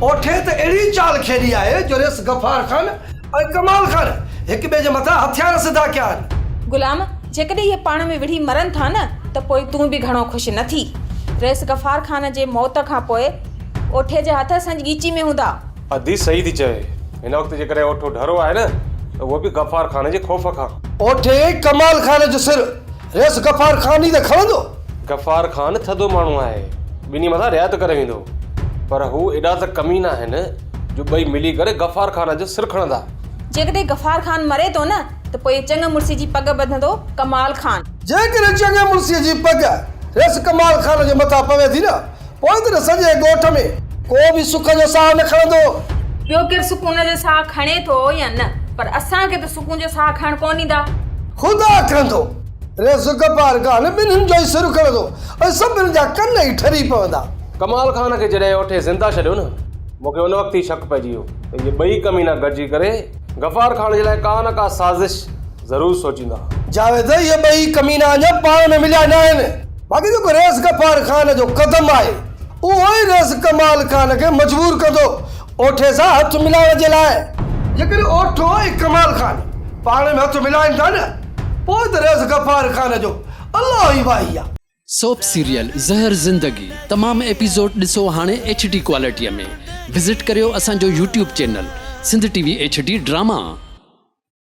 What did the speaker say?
اوٺي ته اهڙي چال کيڏي آهي جو ريس غفار خان ۽ ڪمال خان هڪ ٻئي جي مٿان هٿيار سڌا ڪيا آهن. غلام، جيڪڏهن اهي پاڻ ۾ وڙهي مرن ٿا نه ته پوء تون به گهڻو خوش نه ٿي. ريس غفار خان جي موت کان پوء اوٺي جا هٿ اسان جي ڳيچي ۾ هوندا. ادي صحيح ٿي چوي. هن وقت جيڪڏهن اوٺو ڍرو آهي نه ته اهو به غفار خان جي خوف کان. اوٺي ڪمال خان جو سر ريس غفار خان ئي ته کڻندو. غفار خان ٿڌو ماڻهو آهي، ٻنهي مٿان رعايت ڪري ويندو، پر هو ايڏا ته ڪمينا آهن جو ٻئي ملي ڪري غفار خان جو سر کڻندا. جيڪڏهن غفار خان مري ٿو نه ته پوء چڱ مڙسي جي پڳ ٻڌندو ڪمال خان. جيڪڏهن چڱي مڙسي جي پڳ ريس ڪمال خان جي مٿان پوي ٿي نه پوء ته نه سڄي ڳوٺ ۾ ڪو به سک جو ساهه نه کڻندو. ٻيو ڪير سڪون جو ساهه کڻي ٿو يا نه پر اسان کي ته سڪون جو ساهه کڻڻ ڪونه ڏيندا. خدا ڪندو ريس غفار خان ٻنهين جو ئي سر کڻندو ۽ سڀني جا ڪن ئي ٺري پوندا. ڪمال خان کي جڏهن اوٺي زنده ڇڏيو نه مون کي ان وقت ئي شڪ پئجي ويو ته اهي ٻئي ڪمينا گڏجي ڪري غفار خان جي لاء ڪا نه ڪا سازش ضرور سوچيندا. جاويد، اهي ٻئي ڪمينا اڃا پاڻ ۾ مليا ناهن. باقي جيڪو رئيس غفار خان جو قدم آهي، اهو ئي رئيس ڪمال خان کي مجبور ڪندو اوٺي سان هٿ ملائڻ جي لاء. جيڪڏهن اوٺو ۽ ڪمال خان پاڻ ۾ هٿ ملائين ٿا نه، پوء ته رئيس غفار خان جو الله ئي واهي آ. سوپ سيريل زهر زندگي تمام ايپيسوڊ ڏسو هاڻي ايڇ ڊي ڪوالٽي ۾ وزٽ ڪريو اسان جو YouTube channel Sindh T V H D drama.